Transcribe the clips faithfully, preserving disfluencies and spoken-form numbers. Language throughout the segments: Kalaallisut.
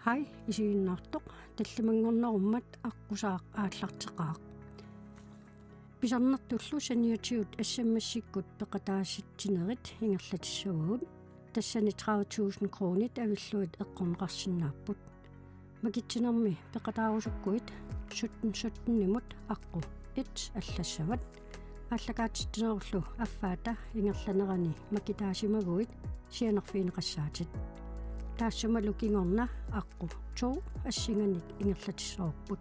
Hej, isiginnaartoq, tallimanngornerummat Aqqusaaq aallarteqaaq. Pisarnertullu saniatigut S M S-ikkut peqataasitsinerit ingerlatissavagut. Tassani tredive tusind kronit avillugit eqqorneqarsinnaapput. Makitsinermi peqataarusukkuit sytten sytten-imut aqqut et allassavat. Aallakaatitsinerullu affaata ingerlanerani makitaasimaguit sianerfigineqassaatit. Taassumalu kingorna aqqut to assinganik ingerlatissavarput.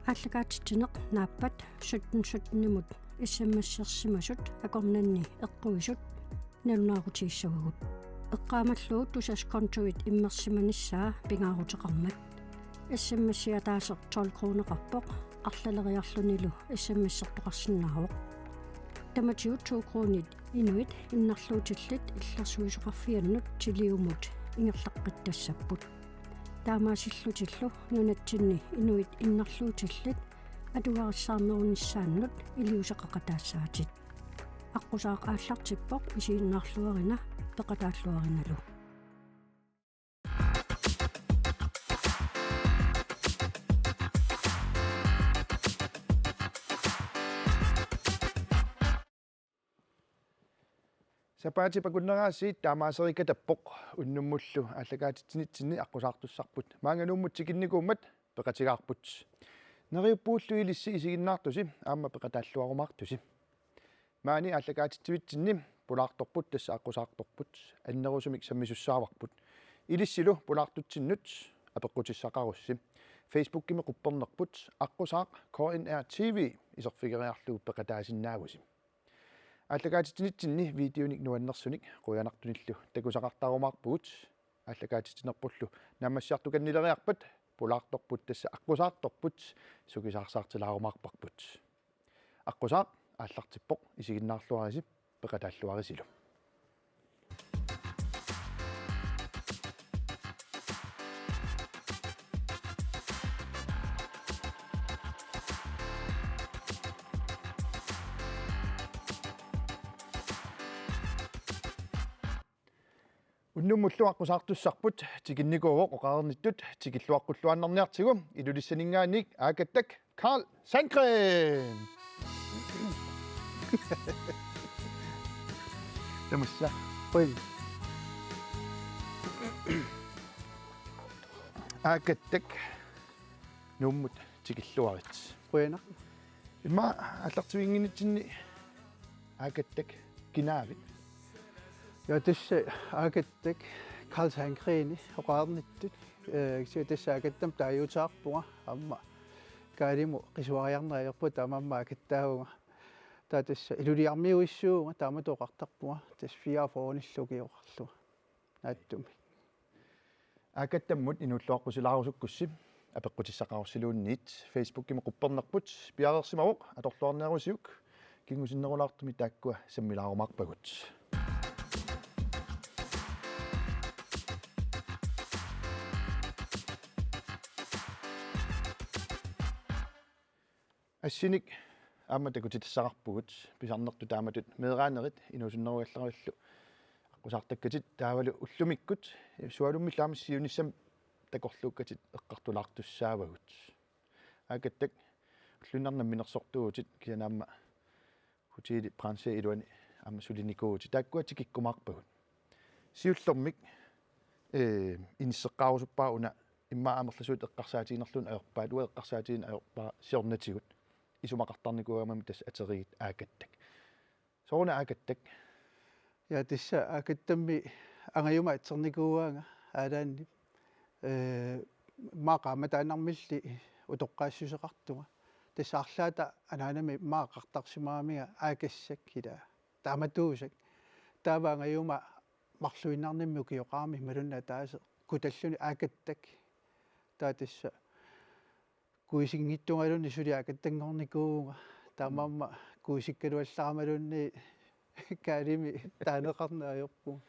Aallakaatitsineq naappat sytten sytten-imut S M S-ersimasut akornanni eqquisut nalunaarutigissavagut. Eqqaamallugu tusas kontuit immersimanissaa pingaaruteqarmat. S M S-i ataaseq tolv kroneqarpoq, arlaleriarlunilu S M S-ertoqarsinnaavoq. Tamatigut to kronit inuit innarluutillit illersuisoqarfiannut tiliumut ingerlaqqittassapput. Taamaasillutillu nunatsinni inuit innarluutillit atugarissaarnerunissaannut iliuuseqaqataassaatit. Aqqusaaq aallartippoq, isiginnaarluarina peqataalluarinalu. Sapaatip akunnera aasiit taamaaserikatappoq, unnummullu aallakaatitsinitsinni aqqusaartussarput maanga Nuummut tikinnikuummat peqatigaarput. Neriuppugullu ilissi isiginnaartusi aamma peqataalluarumaartusi. Maani aallakaatitsivitsinni pulaartorput, tassa aqqusaartorput, annerusumik sammisussaavarput. Ilissilu pulaartutsinnut apeqqutissaqarussi. Facebookimi quppernerput Aqqusaaq K N R T V iserfigeriarlugu peqataasinnaavusi. Aallakaatitsinitsinni videonik nuannersunik qujanartunillu takusaqartarumaarpugut. Aallakaatitsinerpullu naammassiartukannileriarpat pulaartorput, tassa aqqusaartorput, sukisaarsaartilaarumaarparput. Aqqusaaq aallartippoq, isiginnaarluarisi peqataalluarisilu. Unnummullu aqqusaartussarput tikinnikuuvoq oqareernittut tikilluaqqulluinnarniartigu, Ilulissaninngaanniit Aakattak Karl Sandgreen. Tamassa. Oi. Aakattak, Nuummut tikilluarit. Qujanaq. Immaqa aallartivinnginnitsinni Aakattak kinaavit? Ja, tassa Aakattak Karl Sandgreen oqareernittut. Eh, kisianni tassa Aakattamik taaguuteqarpunga, aamma Kaalimut qisuariarneq ajorput, taamaammat Aakattaavunga. Taava tassa Ilulissarmiuissuuvunga, taamatut oqartarpunga, tassa fireogfyrrenillu ukioqarlunga. Naatsumik. Aakattammut inuulluaqqusilaarusukkussi apeqqutissaqarussiluunniit. Facebookimi quppernerput piareersimavoq, atorluarniarusiuk, kingusinnerulaartumik taakkua sammilaarumaarpagut. Assinik aamma takutitassaqarpugut, pisarnertut taamatut meeraanerit inuusunnerugallarillu aqqusaartakkatit, taavalu ullumikkut sualummillu aamma siunissami takorluukkatit eqqartulaartussaavagut. Aakattak, ulluinnarni namminersortuuvutit, kisianni aamma hoteli Brandsia iluani aamma sulinikuuvutit, taakkua tikikkumaarpagut. Siullermik, eh, inisseqqaarusuppara una, immaqa amerlasuut eqqarsaatiginerluunniit ajorpaat, uanga eqqarsaatigineq ajorpara siornatigut. Isumaqartarnikuugamik tassa ateriit Aakattak. Sooruna Aakattak? Ja, tassa Aakattammi angajuma atsernikuuaanga aalaanni. Eh, immaqa qaammataannarmilli utoqqaassuseqartunga. Tassa arlaata anaanami immaqa eqqartarsimagamiga Aakassak ilaa. Taamatuusaq. Taava angajuma marluinnarnimmi ukioqarami imaluunniit ataaseq kutalluni Aakattak. Taava tassa kuisinngitsungaluunniit suli Aakattanngornikuuvunga. Taamaammat kuisikkaluallaramaluunniit Kaalimi taaneqarneq ajorpunga.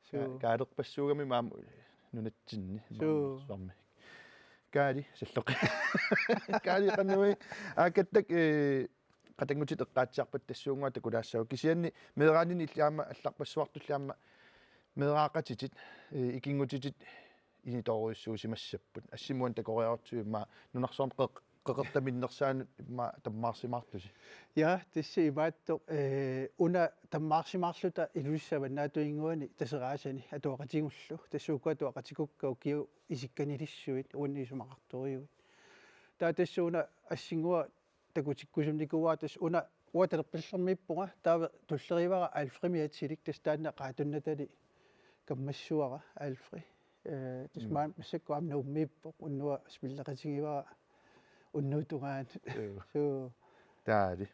Suu. Ka-, kaalerpassuugami maani nunatsinni. Suu. Maani suarmi. Kaali, salloq. Kaali, qanoq Aakattak, eh, qatanngutit eqqaatsiarpat tassuunnguaq takulaassavara. Kisianni meeraanini illit aamma allarpassuartulli aamma meeraaqatitit, eh, ikinngutitit initoorujussuusimassapput. Assimut uani takoriarutsigit immaqa nunarsuarmi qeq-, qeqertaminnersaanut immaqa tammaarsimaartusi. Ja, tassa imaattoq, eh, una tammaarsimaarluta Ilulissat Avannaatunnguani Taseraasani atuaqatigullu. Tassa uku atuaqatikukka ukiut isikkanilissuit uanni isumaqartorujuit. Taava tassa una assinnguaq takutikkusunnikuuara tassa una uanga talerpallermiippunga taava tullerivara Alfredimik atilik tassa taanna qaatunnatali kammassavara Alfred. Eh, tassa Mm. maani massakkut aamma Nuummiippoq unnuaq spilleqatigivara unnuup tungaanut. Joo. Suu. Taali.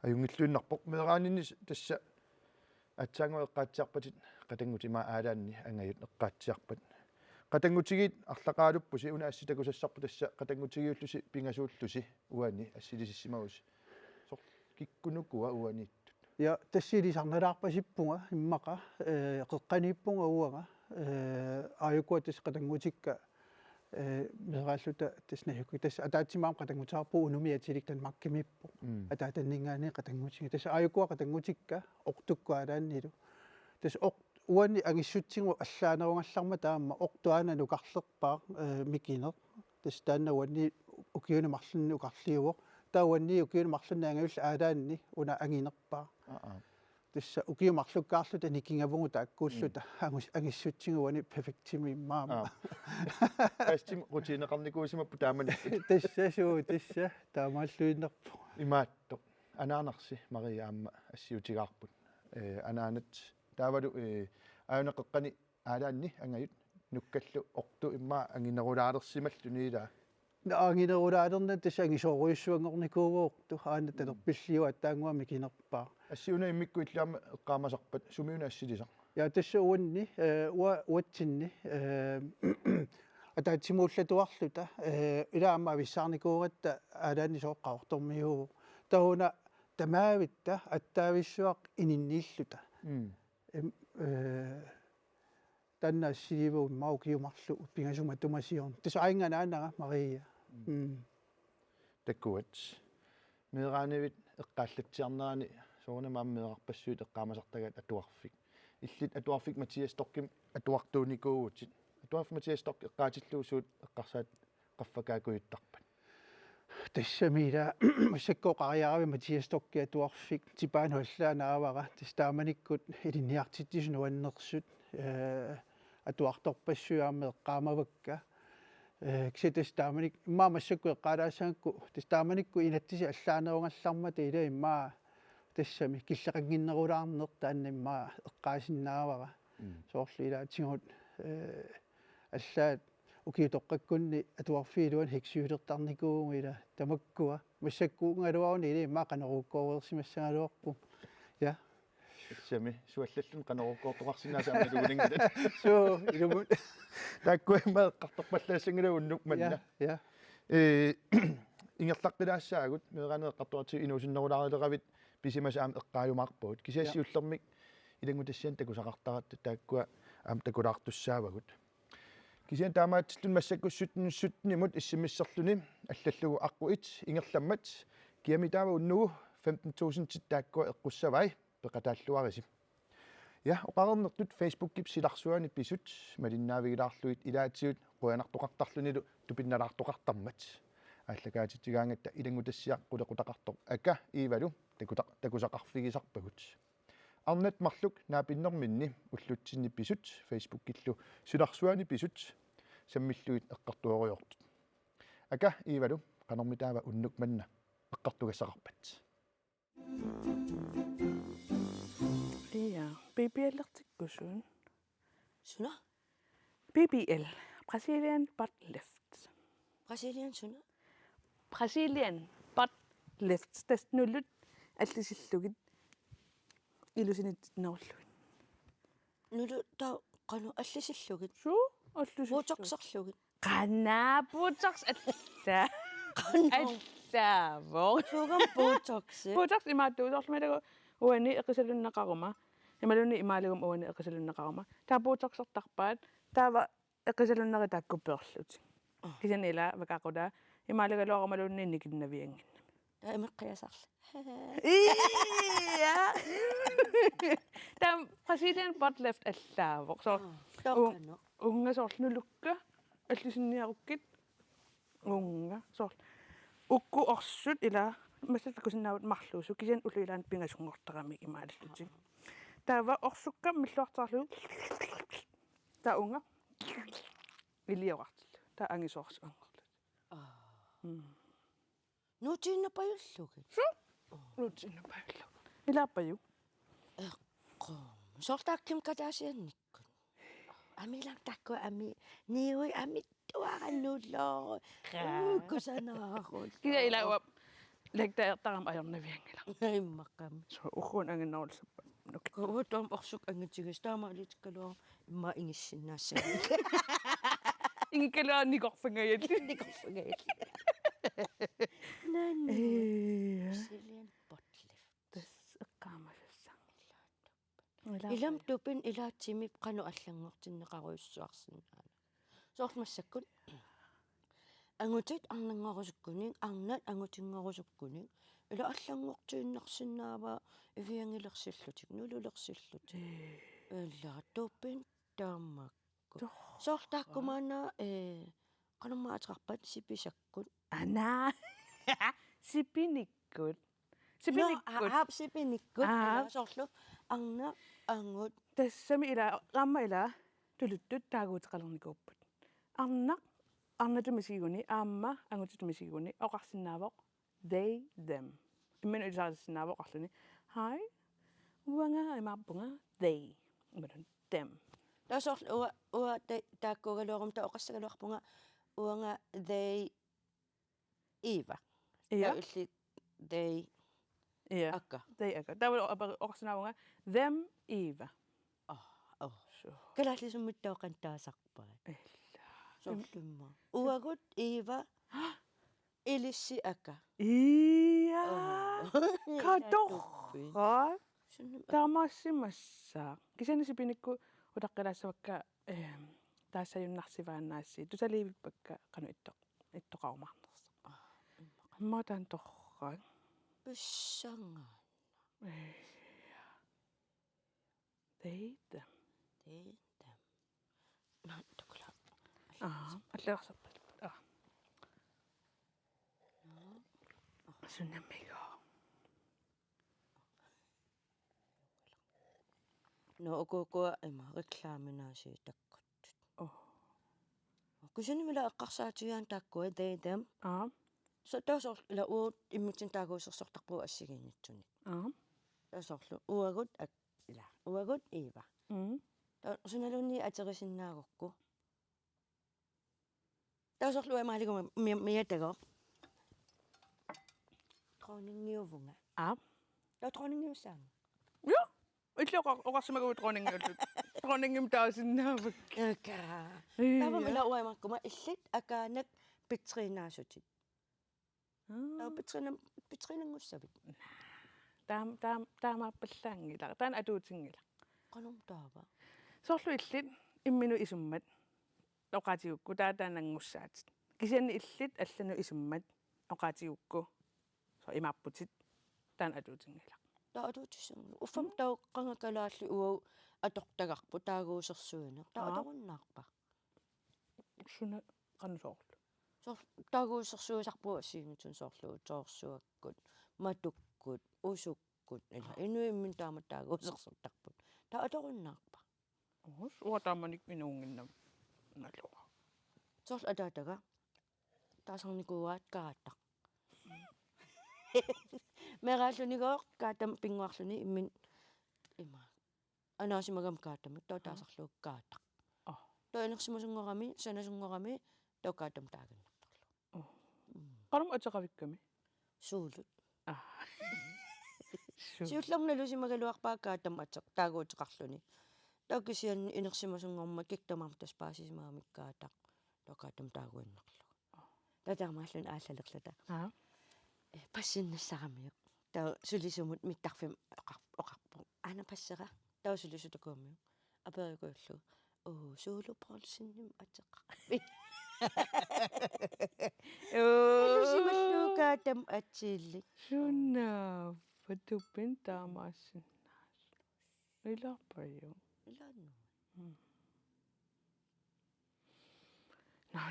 Ajunngilluinnarpoq meeraaninni tassa aatsaannguaq eqqaatsiarpatit qatanngutit immaqa aalaanni angajut eqqaatsiarpat. Qatanngutigiit arlaqaaluppusi una assi takusassarput tassa qatanngutigiullusi pingasuullusi uani assilissimavusi. Soorlu kikkunukua uaniittut. Ja tassa ilisarnalaarpasippunga immaqa, eh, qeqqaniippunga uanga, eh, aajukua tassa qatanngutikka, eh, meeraalluta tassa najukka tassa ataatsimik aamma qatannguteqarpugut Unumik atilik Danmarkimiippoq. Mm. Ataatanninngaanniit qatanngutiga. Tassa aajukua qatanngutikka ortukkut aalaannilu. Tassa or-, uani angissutsigut allaanerugallarmata aamma ortuaana nukarlerpaaq, eh, mikineq. Tassa taanna uani ukiuni marlunni nukarliuvoq. Taava uani ukiuni marlunni angajulleq aalaanni una anginerpaaq. Aa, aa. Tassa ukiut marlukkaarluta nikingavugut taakkuulluta Mm. angus-, angissutsigut uani perfektimik immaqa aamma. Aa. Assim rutineqarnikuusimapput taamanikkut. Tassa suu, tassa taamaalluinnarpoq. Imaattoq. Anaanarsi Maria aamma assiutigaarput. Eh, anaanat taavalu, eh, aajuna qeqqani aalaanni angajut nukkallu ortut immaqa anginerulaalersimalluni ilaa. Anginerulaalerneq tassa angisoorujussuanngornikuuvoq ortut aana talerpilliup aatsaannguaq mikinerpaaq. Assi una immikkut illit aamma eqqaamasarpat sumi una assilisaq? Ja tassa uanni, eh, ua-, uatsinni, eh, ataatsimuullatuarluta, eh, ilaa aamma avissaarnikuugatta aalaanni sooq Qaqortormiuuvoq. Taava una tamaavitta attaavissuaq ininniilluta. Mm. Em, eh, taanna assiliivagut immaqa ukiut marluk pingasut matuma siorna. Tassa aajuna anaanaga Maria. Mm. Mm. Takuat. Meeraanivit eqqaallatsiarnerani soorunami aamma meerarpassuit eqqaamasartagaat atuarfik. Illit atuarfik Mathias Storchimik atuartuunikuuvutit. Atuarfik Mathias Storch eqqaatillugu suut eqqarsaat qaffakaakkujuttarpat? Tassami ilaa massakkut oqariaravit Mathias Storchip atuarfik tipaanut allaat naavara. Tassa taamanikkut ilinniartitsisut nuannersut, eh, atuartorpassuit aamma eqqaamavakka. Eh, kisianni tassa taamani immaqa massakkut eqqaalaassagakku tassa taamanikkut inatsisit allaanerugallarmata ilaa immaqa tassami killeqannginnerulaarneq taanna immaqa eqqaasinnaavara. Mm. Soorlu ilaatigut, eh, allaat ukiutoqqakkunni atuarfiit iluanni heksiulertarnikuuvugut ilaa tamakkua. Massakkuugaluaruni ilaa immaqa qanorukooreersimassagaluarpugut. Ja. Tassami suallalluni qanorukkoortoqarsinnaasut aamma iluguninngillat. Suu, ilumut. Taakkua immaqa eqqartorpallaassanngilagut unnuk manna. Ja, ja. Eh, ingerlaqqilaassaagut, meeraaneq eqqartugartigut inuusunnerulaarileravit pisimasut aamma eqqaajumaarpagut. Kisianni Ja. siullermik ilanngutassianik takusaqartaratta taakkua aamma takulaartussaavagut. Kisianni taamaatsilluni massakkut sytten sytten-imut issimmisserluni allallugu aqqut et ingerlammat kiami taava unnugu femten tusind taakkua eqqussavai peqataalluarisi. Ja, oqareernertut Facebookip silarsuani pisut malinnaavigilaarlugit ilaatigut qujanartoqartarlunilu tupinnalaartoqartarmat. Aallakaatitsigaangatta ilanngutassiaq qulequtaqartoq Aka Iivalu takuta-, takusaqarfigisarpagut. Arnat marluk naapinnerminni ullutsinni pisut Facebookillu silarsuani pisut sammillugit eqqartuerujoortut. Aka Iivalu qanormi taava unnuk manna eqqartugassaqarpat? Ja, B B L-ertikkusuun. Suna? B B L, Brazilian Butt Lift. Brazilian suna? Brazilian Butt Lift. Tassa nulut allisillugit ilusinitsinnerullugit. Nulut taava qanoq allisillugit? Suu, allisillugit. Botoxerlugit? Qanoq Botox alla. Qanoq? Allaavoq. Suugami Botoxi? Botox imaattuusoorlumi taku uani eqisalunneqaruma. Imaluunniit imaaluguma uani eqisalunneqaruma. Taava Botoxertarpaat. Taava eqisalunneri taakku peerlutik. Aa. Kisianni ila vakaaqula imaaligaluarumaluunniit nikinnaviannginnami. Taava imeqqiasarli. Ii, ja. Taava Brazilian Butt Lift allaavoq. So, Aa. Taava qanoq? Uunga soorlu nulukka allusinniarukkit. Uunga soorlu. Uku orsut ila massakkut takusinnaavat marluusut kisianni ullut ilaanni pingasunngortaramik imaallutik. Taava orsukka milluartarlu. Taava uunga iliorartillu. Taava angisoorsuanngorlutik. Mm. Nuutiinnapajullugit. Su? Nuutiinnapajullugit. Ilaapaju? Eqqum. Soorlu taakku Kim Kardashianikkut. Amila taakku ami niui amittuarannuullu. Qa. Uu, kusanarul. Kisianni ila uanga lægtalertarama ajornavianngilaq. Immaqami. Su uhuun anginnerulsappa. Nuk. Kuutuam orsuk angitigisoq taamaalitikkaluarama immaqa ingissinnaassagiga. Ingikkaluarama nikorfangajat. Nikorfangajat. Nani. Ee. Silian potlif. Tassa eqqaamasassaq. Ilaa. Ilami tupini ilaa timip qanoq allanngortinneqarujussuarsinnaaneq. Soorlu massakkut angutit arnanngorusukkunik, arnat angutinngorusukkunik, ila allanngortiinnarsinnaavaa iviangilersillutik, nululersillutik. Ee. Ila tupini tamakku. Torrak. Soorlu taakku maanna, ee, qanormaa ateqarpat sipisakkut. Ana. Sipinikkut. Sipinikkut. Nå, aa, aa, sipinikkut. Aa. Ila soorlu arnaq angut. Tassami ila, aamma ila tuluttut taaguuteqalernikuupput. Arnaq, arnatut misigiguni, aamma angutitut misigiguni, oqarsinnaavoq they, them. Imminut ilisarisinnaavoq oqarluni. Hi, uanga imaappunga they. Imaluunniit them. Taava soorlu ua-, ua-, ta-, taakkuugaluaruma taava oqassagaluarpunga uanga they Eva. Ja. Taava illit they Ja. Aka. They aka. Taava aperi oqarsinnaavunga them Eva. Oh, oh. Suu. Kalaallisut mittoqan taasarpaat. Ila. Soorlumma. Uagut Eva. Ilissi aka. Ia. Oh. Katorra. Sunnim-, taamaassimassaaq. Kisianni sipinikkut utaqqilaassavakka, ehm, taassajunnarsivaannaassi. Tusaliivippakka qanoq ittoq-, ittoqarumaarnersoq. Ah, immaqa. Immaqa taanna torrak. Pissangaannaq. Ia. They, them. They, them. Nå, tukula. Aa, allagarsorput. Aa. Nå. Sunammigooq. Nå, ukukua ima reklaminaasiit takkuttut. Oh. Kisianni ila eqqarsaatigigaanni taakkua they, them. Aa. So, taava soorlu ila uagut immitsinnut taaguusersortarpugut assigiinngitsunik. Aa. Taava soorlu uagut ak-, ila, uagut Eva. Mm. Taava sunaluunniit aterisinnaagukku. Taava soorlu uanga imaaliguma mi-, miatagooq. Dronningiuvunga. Aa. Taava dronningiussaanga. Ja. Illit oqa-, oqarsimaguit dronningiullutit. Dronningimik taasinnaavakka. Aka. Ja. Taava ila uanga imaakkuma illit akaanak Petrinaasutit. Aa. Taava Petrina-, Petrinanngussavit. Taam-, taam-, taamaappallaanngilaq. Taanna atuutinngilaq. Qanormi taava? Soorlu illit imminut isummat oqaatigigukku taava taanna anngussaatit. Kisianni illit allanut isummat oqaatigigukku. Soorlu imaapputit. Taanna atuutinngilaq. Taava atuutissanngilaq. Uffami taava qanga kalaallit uagut atortagarput taaguusersuineq. Taava aa. Atorunnaarpa? Suna qanoq soorlu? Soorlu taaguusersuisarpugut assigiinngitsunik soorlu utoorsuakkut, matukkut, usukkut, ila inuit imminnut taamatut taaguusersortarput. Taava atorunnaarpa? Uus, uanga taamanikkut inuunnginnama naluara. Soorlu ataataga taasarnikuuaat kaataq. Meeraallunigooq kaatamut pinnguarluni imminut ima. Anaasimagami kaatamik, taava taasarlugu kaataq. Aa. Taava inersimasunngorami, sanasunngorami, taava kaatamut taaginnartarlugu. Aa. Mm. Qanormi ateqavikkami? Suulut. Aa. Suu. Siullermik nalusimagaluarpara kaatamut ateq-, taaguuteqarluni. Taava kisianni inersimasunngormat kikkut tamarmik tassa paasisimagamik kaataq. Taava kaatamut taaguinnarlugu. Taava taamaalluni aallalerluta. Aa. Eh, passinnassaramiuk. Taava sulisumut mittarfimmi oqar-, oqarpoq. Aana passera. Taava sulisut takuumiuk. Aperigukku illu. Oo, Suulu Poulsenimik ateqarpit. Oo. Nalusimallugu kaatamut atillit. Sunaaffa tupin taamaassinnaasut. Ilaarpajuk. Ilaannu. Mm.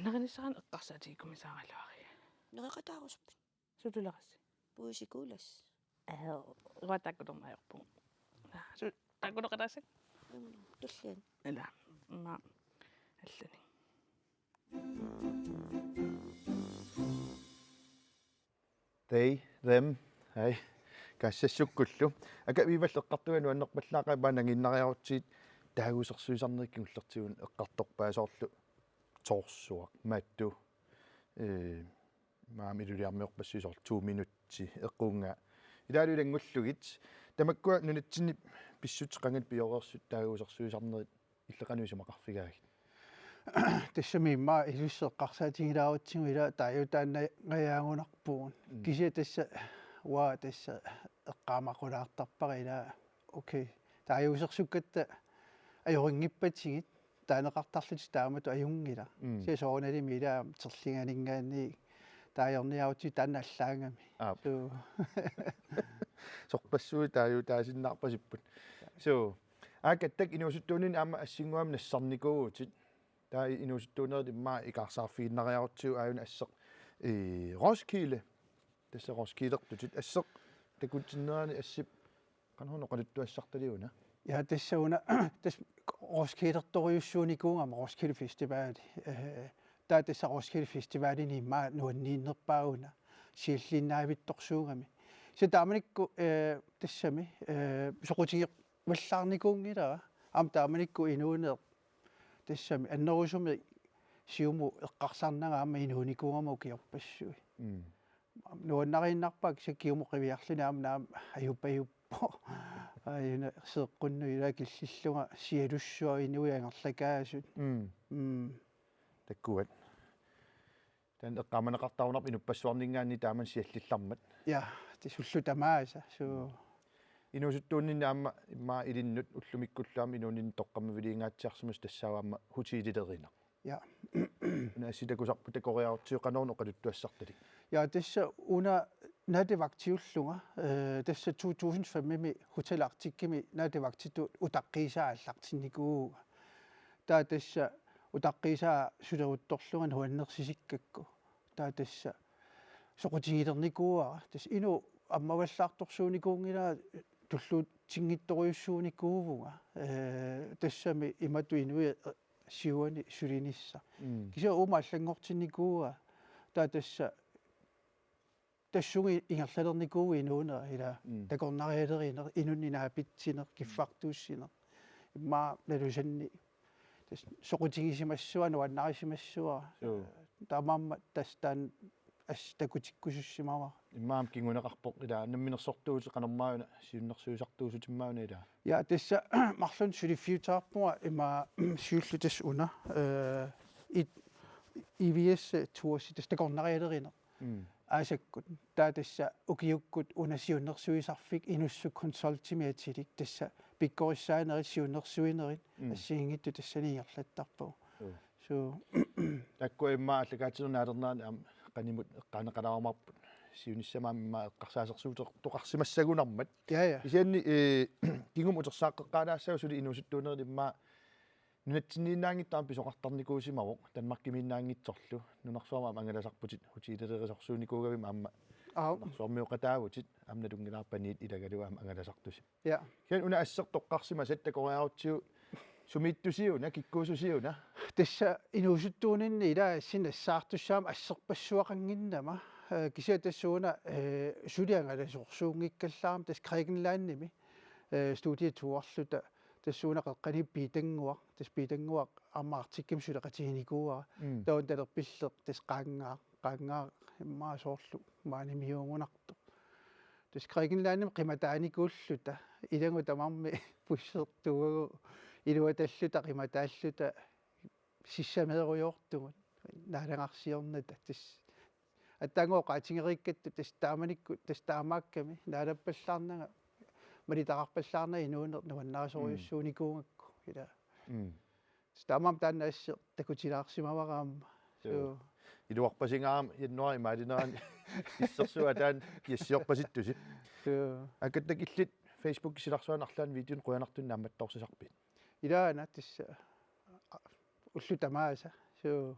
Nerinissaanut eqqarsaatigikummissaaraluarpara. Nereqataarusuppit? Sutulerassi. Puisikuulas. Ee, uanga taakkutorneq ajorpunga. Su-, taakkutoqataassaanga? Tulliani. Ila, ma, allani. They, them, hej. Kassassukkullu. Aka Vivallu eqqartunga nuannerpallaaqaaq, immaqa nangiinnariarutsigit taaguusersuisarnerit kingullertigut eqqartorpaat, soorlu torsuaq, mattu. Ee, maani iluliarmiorpassuit soorlu to minutsi eqquunga. Ilaalu ilanngullugit. Tamakkua nunatsinni pissutsit qangali pioreersut taaguusersuisarnerit illit qanoq isumaqarfigaagit? Tassami immaqa ilissi eqqarsaatigilaaratsigu ila taajutaannangajaagunarpugut. Mm. Kisianni tassa uanga tassa eqqaamaqulaartarpara ila, okay, taaguusersukkatta ajorinngippatigit taaneqartarlutit taamatut ajunngilaq. Mm. Kisianni soorunalimi ila terlingalinngaanniit taajorniarutsigit taanna allaagami. Aap. Suu. Sorpassuit taajutaasinnaarpasipput. Suu. Aa, Kattak, inuusuttuuninni aamma assinnguamik nassarnikuuvutit. Taava inuusuttuunerit immaqa ikaarsaarfigiinnariarutsigu aajuna asseq, ee, Roskilde. Tassa Roskildertutit asseq takutinnerani assip qanoq oqaluttuassartaliuna? Ja, tassa una, tassa Roskildertorujussuunikuugama Roskilde Festivali. Ee, taava tassa Roskilde Festivalini immaqa nuanniinnerpaaq una sialliinnaavittorsuugami. Kisianni taamanikkut, ee, tassami, ee, soqutigivallaarnikuunngilara. Aamma taamanikkut inuuneq tassami annerusumik siumut eqqarsarnanga aamma inuunikuugama ukiorpassuit. Mm. Nuannariinnarpara kisianni kiumut qiviarluni aamma naamik ajupajuppoq. Aajuna seeqqunnut ila killillunga sialussuaq inuit angerlakaasut. Mm. Mm. Takkuat. Taanna eqqaamaneqartarunarpoq inuppassuarninngaanniit taamani siallillarmat. Ja, tassa ullut tamaasa. Suu. Inuusuttuuninni aamma immaqa ilinnut ullumikkullu aamma inuuninni toqqammaviliingaatsiarsimasoq tassaavoq aamma hotelilerineq. Ja. Una assit takusarput takoriarutsigu, qanoq oqaluttuassartalik? Ja, tassa una nattevagtiullunga, ee, tassa to tusind fem-imi Hotel Arcticimi nattevagtitut utaqqiisaa aallartinnikuuvunga. Taava tassa utaqqiisaa suleruttorlunga nuannersisikkakku. Taava tassa soqutigilernikuuara. Tassa inuk ammavallaartorsuunikuunngilanga, tulluutsinngitsorujussuunikuuvunga. Ee, tassami imatut inuit siuani sulinissaq. Mm. Kisianni uuma allanngortinnikuuara. Taava tassa tassunga ingerlalernikuuvoq inuunera ila. Mm. Takornarialerineq, inunnik naapitsineq, kiffartuussineq. Immaqa nalusanni. Tassa soqutigisimassavara, nuannarisimassavara. Joo. Taamaammat tassa taanna assut takutikkusussimavara. Immaqa aamma kinguneqarpoq ila namminersortuutit qanormaanna siunnersuisartuusutit maanna ila. Ja, tassa marlunnik suliffiutaarpunga immaqa siulleq tassa una, ee, it-, I V S toursi tassa takornarialerineq. Mm. Aasakkut. Taava tassa ukiukkut una siunnersuisarfik Inussuk Consultimi atilik, tassa pikkorissaanerit siunnersuinerit. Mm. Assigiinngitsut tassani ingerlattarpagut. Joo. Suu. Taakku immaqa aallakaatitsinermi naalernerani aamma qanimut eqqaaneqalaarumaarput. Siunissami aamma immaqa eqqarsaasersuuteqarsimassagunarmat. Ja, ja. Kisianni, ee, kingumut utersaaqqeqqaalaassaagut suli inuusuttuunerit immaqa nunatsinniinnaanngitsoq aamma pisoqartarnikuusimavoq, Danmarkimiinnaanngitsorlu. Nunarsuarmi aamma angalasarputit, hotelilerisorsuunikuugavit aamma. Aap. Nunarsuarmioqataavutit, aamma nalunngilara paniit ilagalugu aamma angalasartusi. Ja. Kisianni una asseq toqqarsimasat takoriarutsigu sumiittusiuna, kikkuussusiuna? Tassa inuusuttuuninni ila assinnik nassaartussaammat asserpassuaqannginnama. Ee, kisianni tassa una, ee, suli angalasorsuunngikkallarama tassa Grækenlandimi, ee, studie tourluta. Tassa una qeqqaniippoq Piitannguaq, tassa Piitannguaq aamma Arcticimi suleqatiginikuuara. Mm. Taanna talerpilleq tassa qaanngaa, qaanngaa immaqa soorlu maanimiuugunartoq. Tassa Grækenlandimi qimataanikuulluta, ilagut tamarmik bussertuugagu iluatalluta qimataalluta sissameerujoortugut, naalagarsiornata tassa. Aatsaannguaq oqaatigereerakku tassa taamanikkut, tassa taamaakkami naalappallaarnanga, malitaqarpallaarnanga inuuneq nuannarisorujussuunikuugakku ila. Mm. Tassa taamaammat taanna asseq takutilaarsimavara aamma. Joo. Suu. Iluarpasingaarami januaarip imaalinerani issersuaq taanna kiassiorpasittusi. Suu. Aa, Kattak, illit Facebookip silarsuani arlaanni videonik qujanartumik naammattoorsisarpit? Ilaana tassa, aa, ullut tamaasa. Suu.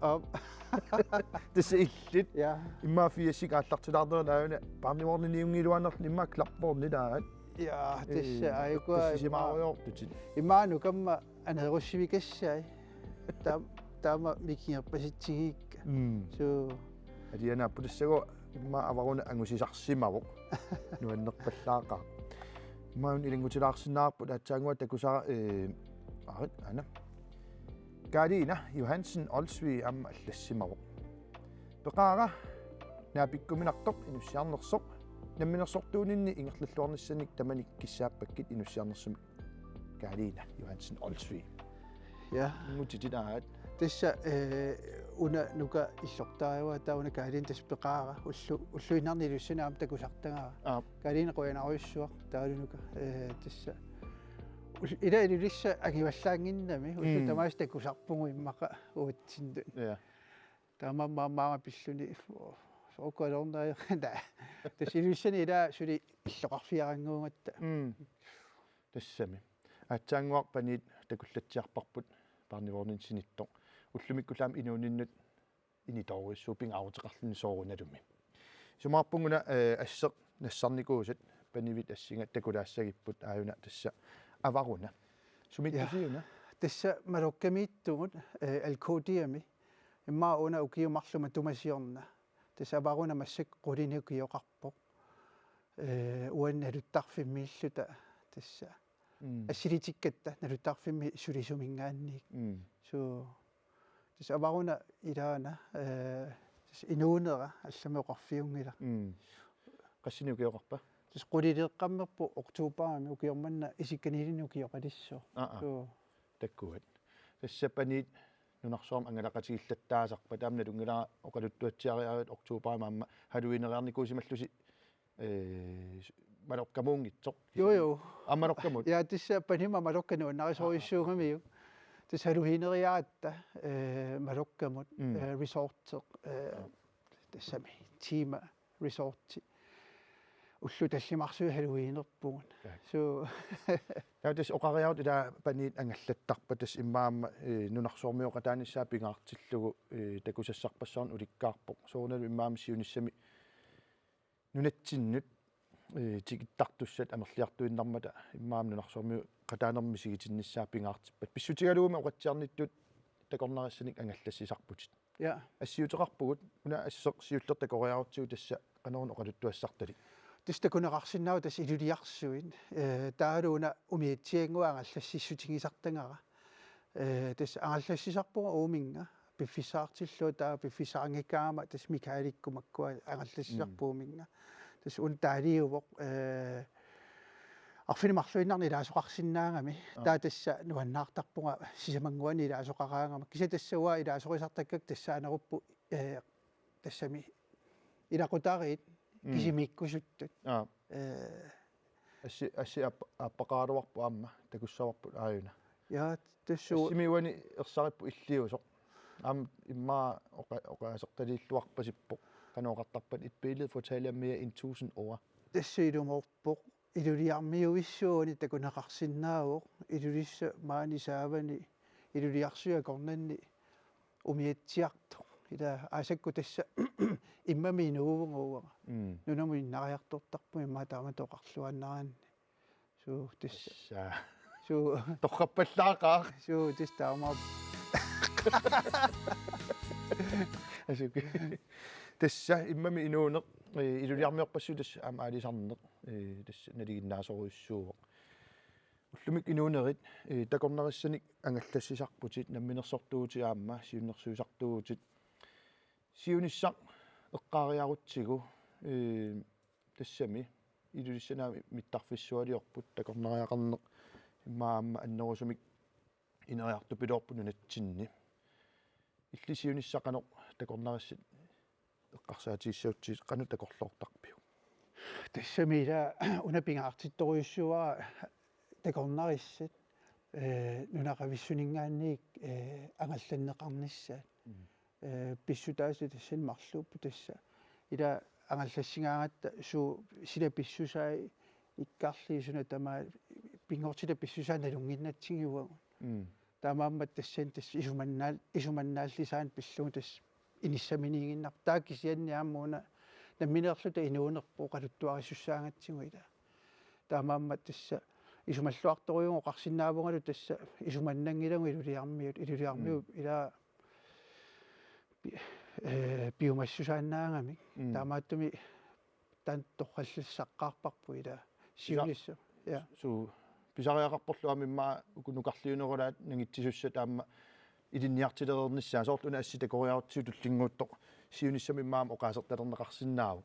Aap. Tassa illit. Ja. Immaqa firsinik aallartilaarnerit aajuna barnevogniunngilluinnarlugu immaqa klapvogni taanna. Ja, tassa. Ee, aajuku tusisimaarujortutit. Immaqa nukamma aneerussivikassai. Taam-, taama mikigerpasitsigikka. Mm. Suu. Alianaapput tassagu immaqa avaruna angusisarsimavoq. Nuannerpallaaqaaq. Immaqa ilanngutilaarsinnaavarput aatsaannguaq takusara, ee, aarit, aana. Karina Johansen Olsvig aamma allassimavoq. Peqaara naapikkuminartoq inussiarnersoq. Namminersortuuninni ingerlalluarnissannik tamanit kissaappakkit inussiarnersumik. Karina Johansen Olsvig. Ja. Ilanngutitit aat. Tassa, eh, una nuka illortariuaat taava una Karina tassa peqaara ullu-, ulluinnarni Ilulissani aamma takusartagara. Aap. Karina qujanarujussuaq taavalu nuka, eh, tassa. Ul-, ila Ilulissat angivallaannginnami ullut Mm. tamaasa takusarpugut immaqa uatsinnut. Ja. Taamaammat maanga pilluni soorlu alutornaajugatta. Tassa Ilulissani ila suli illoqarfiarannguugatta. Mm. Tassami. Aatsaannguaq paniit takullatsiarparput barnevogninut sinittoq. Ullumikkullu aamma inuuninnut initoorujussuuvoq pingaaruteqarluni soorunalumi. Isumaqarpunga una, eh, asseq nassarnikuusat panivit assinga takulaassagipput aajuna tassa avaruna. Sumiittusi una? Ja. Tassa Mallorcamiittugut, eh, Alcodiami. Immaqa una ukiut marluk matuma siorna. Tassa avaruna massakkut qulinik ukioqarpoq. Eh, uani naluttarfimmiilluta tassa. Mm. Assilitikkatta naluttarfimmi sulisuminngaanniit. Mm. Suu, tassa avaruna ilaana, eh, tassa inuunera allamik oqarfiunngilaq. Mm. Qassinik ukioqarpa? Tassa qulileeqqammerpoq oktobarimi ukioq manna isikka nillinik ukioqalissaaq. Aa, aa. Suu. Takkuat. Tassa paniit nunarsuarmi angalaqatigiillattaasarpat aamma nalunngilara oqaluttuatsiariarit oktobarimi aamma Halloweeneriarnikuusimallusi, eh, Mallorcamuunngitsoq. Jo, jo. Aa, Mallorcamut. Ja, tassa panima Mallorca nuannarisorujussuugamiuk. Tassa Halloweeneriaratta, eh, Mallorcamut, Mm. eh, resorteq, eh, Aa. tassami tema resorti. Ullut tallimarsui Halloweenerpugut. Ja. Suu. Taava tassa oqariarutta ila paniit angallattarpat tassa immaqa aamma, eh, nunarsuarmioqataanissaa pingaartillugu, eh, takusassarpassuarnik ulikkaarpoq. Soorunami immaqa aamma siunissami nunatsinnut, eh, tikittartussat amerliartuinnarmata immaqa aamma nunarsuarmioqataanermik misigitinnissaa pingaartippat. Pissutigalugumi oqatsiarnittut takornarissanik angallassisarputit. Ja. Assiuteqarpugut, una asseq siulleq takoriarutsigu tassa qanoruna oqaluttuassartalik. Tassa takuneqarsinnaavoq tassa iluliarsuit, eh, taavalu una umiatsiannguaq angallassissutigisartagara. Eh, tassa angallassisarpunga uuminnga, piffissaqartillugu taava piffissaqanngikkaangama tassa Mikaelikkut makkua angallassisarpunga Mm. uuminnga. Tassa una taaliuvoq, eh, arfineq-marluinnarni ilaasoqarsinnaagami. Aa. Taava tassa nuannaartarpunga sisamannguani ilaasoqaraangama. Kisianni tassa uanga ilaasorisartakkakka tassaanerupput, eh, tassami ilaqutariit Mm. kisimiikkusuttut. Aa. Eh. Assi, assi aap-, aappaqaraluarpoq aamma, takussavarput aajuna. Ja, tassa. Assimi uani ersarippoq illiusoq. Aamma immaqa oqa-, oqaasertaliilluarpasippoq. Qanoq oqartarpat et billede fortæller mere end tusind ord. Tassa ilumoorpoq. Iluliarmiuissuunik takuneqarsinnaavoq, Ilulissat maani saavani, iluliarsuit akornanni umiatsiartoq. Ila aasakkut tassa immami inuuvunga uanga. Mm. Nunamut innariartortarpunga immaqa taamatut oqarluaannaraanni. Suu, tassa. Tassa. Suu. Torrappallaaqaaq. Suu, tassa taamaappoq. Asuki. Tassa immami inuuneq, eh, iluliarmiorpassuit tassa aamma aalisarneq, eh, tassa nalinginnaasorujussuuvoq. Ullumikkut inuunerit, eh, takornarissanik angallassisarputit, namminersortuutit aamma siunnersuisartuutit. Siunissaq eqqaariarutsigu, eh, tassami Ilulissani aamma mittarfissualiorput takornariaqarneq immaqa aamma annerusumik ineriartupiloorput nunatsinni. Illit siunissaq qanoq takornarissat eqqarsaatigissagutsigit qanoq takorloortarpiuk? Tassami ila una pingaartittorujussuuara takornarissat, eh, nunaqavissuninngaanniit, eh, angallanneqarnissaat. Mm. Eh, pissutaasut tassani marluupput tassa. Ila angallassingaagatta suu sila pissusai ikkarlii suna tamaat pinngortitaq pissusaa nalunnginnatsigivagut. Mm. Taamaammat tassani tassa isumannaal-, isumannaallisaaneq pillugu tassa inissaminiiginnarpoq. Taava kisianni aamma una nammineerluta inuunerput oqaluttuarissussaagatsigu ilaa. Taamaammat tassa isumalluartorujuuvoq oqarsinnaavungalu tassa isumannanngilagut iluliarmiut, iluliarmiut Mm. ilaa pi-, eh, piumassusaannaagamik. Mm. Taamaattumik taanna torrallassaqqaarparput ilaa. Siunissaq. Ja. Suu, pisariaqarporlu aamma immaqa uku nukarliunerulaat nangitsisussat aamma ilinniartilereernissaat soorlu una assit takoriarutsigu tullinnguuttoq siunissami immaqa aamma oqaasertalerneqarsinnaavoq.